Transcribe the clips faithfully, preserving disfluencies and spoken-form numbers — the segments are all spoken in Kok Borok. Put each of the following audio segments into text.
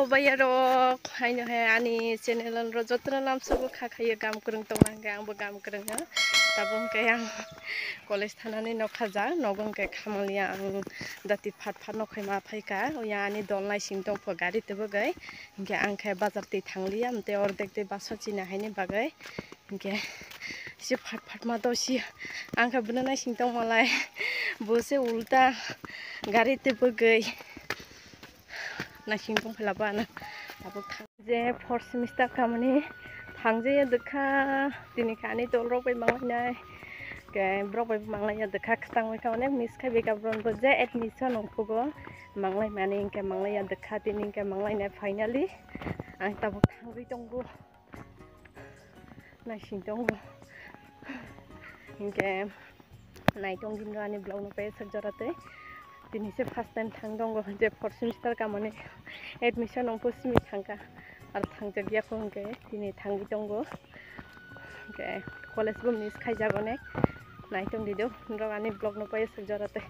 Bayarok, haino hai ani channel ro jotono lamsogo kha khayo gam kwrwng tongna hwnkhe angbo gam kwrwng no. Tabuk hwnkhe ang college thanani nokha ja, nogo hwnkhe khamaliya ang dati phat phat nokhai ma phaikha. Oya ani dol naising tongpho gari tubugwi. Hwnkhe ang khe bazar twi thangliya, amtwi ordek twi bus o china haini bagwi. Hwnkhe si phat phat ma to si ang khe bono naising tongmalai. Bo se ulta gari tubugwi. Naising tong phela bo ano tabuk thang. Je fourth semester kamani thangjaya dukha, tini khe ani dol rok bai manglai nai. Ke borok bai manglai ya dukha, kwtang bai kha onek miss khai bai kha borok bo je admission ongkhugo manglai mani hwnkhe manglai ya dukha, tini hwnkhe manglai nai finally. Ang tabuk thangwi tongo. Naising tongo. Hwnkhe naitong din ani vlog no paisak jora tei tini se first time thang tongo je fourth semester kamani admission ongkho simi thangkha ar thangjak ya hwnkhe tini thangwi tongo. Hwnkhe college bo miss khaijago ne naitong dido norok ani vlog no paisak jora tei.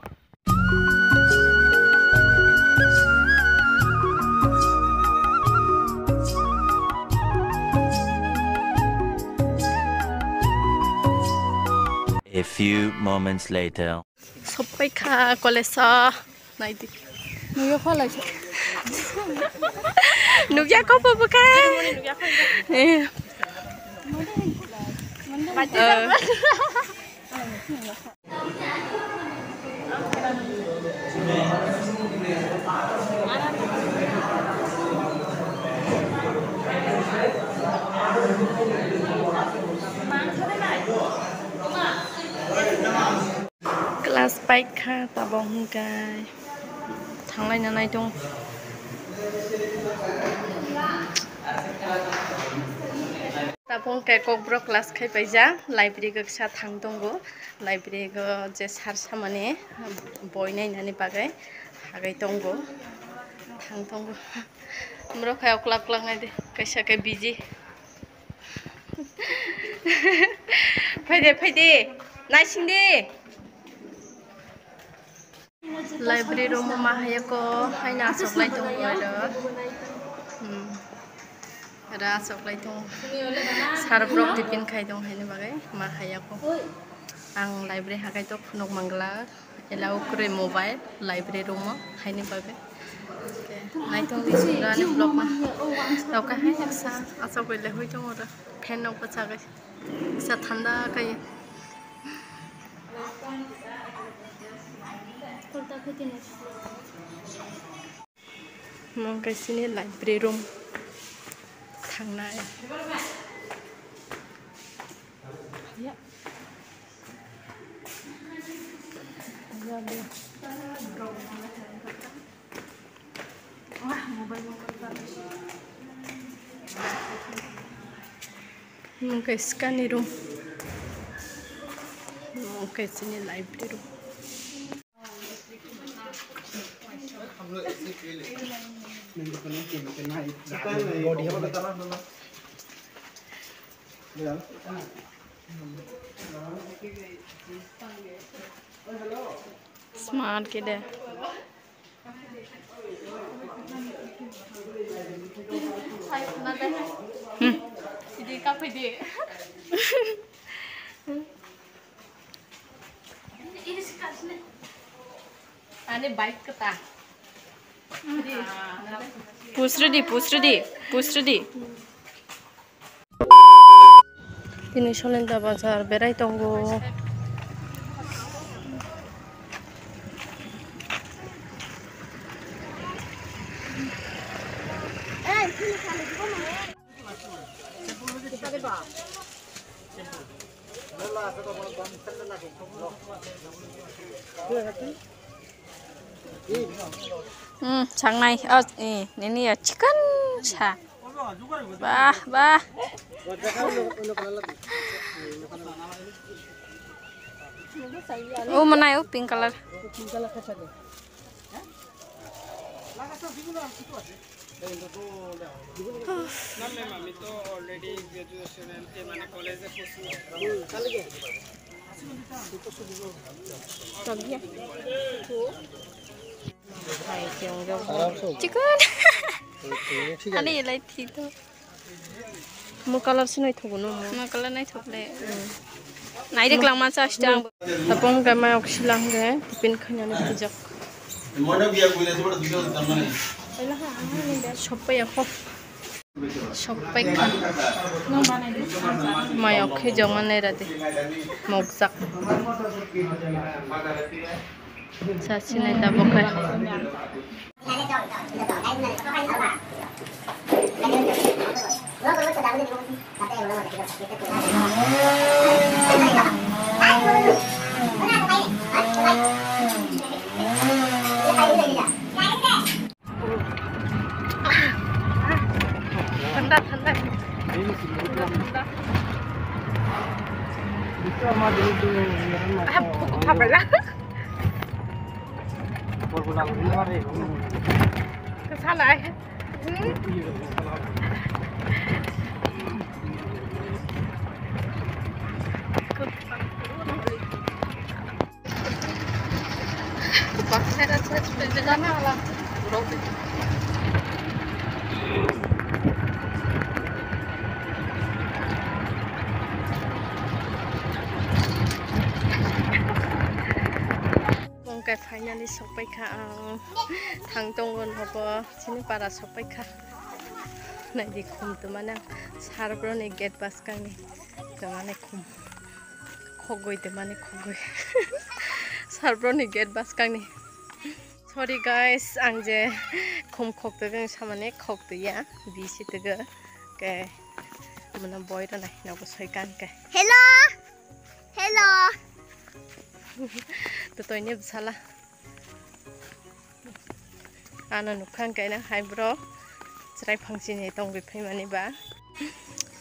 A few moments later. Soppai kha college o, naidi. Nugya kho lai. Nugya kho bo bwkha. Eh. Eh. Class paikha tabok hwnkhe thanglaina naitong. Tabuk hwnkhe kokborok class khai paijak, library o kisa thang tongo, library o je sir samani boi nainani bagwi hagwi tongo, thang tongo. Borok hai oklak oklak naidi, kaisa khe busy. Phaide, phaide, naisingdi. Library room o ma hai ko haino achoklai tongo oro. Hmm. Oro achoklai tongo. Sir borok tiffin khai tong haini bagwi ma hai ko. Ang library hakai to phunuk mangla. Allow kwrwi mobile library room o haini bagwi. Okay. Naitong di sura ni vlog ma. Tawkha hai yaksa achoklai le hoi tongo oro. Fan no bwchagwi. Kisa thanda kai. Omo khe chini library room thangnai. Omo khe skani room. Omo khe chini library room. Smart khe de. Hmm. Ani bike kata. Pusridi, pusridi, pusridi. Tini Solenda bazar berai tongo. Hmm, sangnai. Oh, eh, nini ya chicken sa. Bah, bah. Oh, mana yo pink color. Ma'am, ma'am, আমি তো already graduation এ, মানে, কলেজে পড়ছি। Chicken. Ani elai thito. Mo color se naithogo no mo. Mo color naithok le. Nai rik lang ma chas ta. Tapong ka mai oksi lang de, tipin khanya ne tijak. Sopai ya kho. Sopai kha. Mai okke jong ma nai ra de. Mokjak. Sa sinai ta bo khe. Thanda, thanda. Ah, buku papaila. Kesalai. Wngkha finally sokpaikha ang. Thang tongo nogo chini para sokpaikha. Naidi khum twmani ang sarboni gate bwskangni twmani khum. Khogwi twmani khogwi. Sarboni gate bwskangni. Sorry guys, ang je khum khok twgwng samani khok twiya bisi twgo. Ke mano boy rwnai nogo soikan ke. Hello. Hello. Totoini bwsala. Ano nukha hwnkhe na hai bro chwrai phang chini tongwi phaimani ba.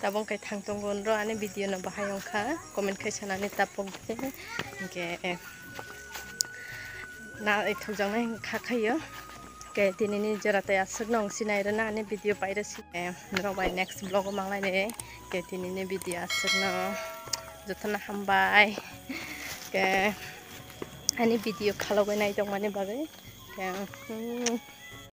Tabuk khe thang tongo nro ani video no bahai wngkha comment khai sanani tapok de hwnkhe na thukjaknai kha khaio. Ke tinini jora tei aswkno wng sinai rwna ani video pairasi. Norok bai next vlog o manglaini. Ke tinini video aswkno jotono hambai. Ke ani video khalogwi naitongmani bagwi. Ke, hmm,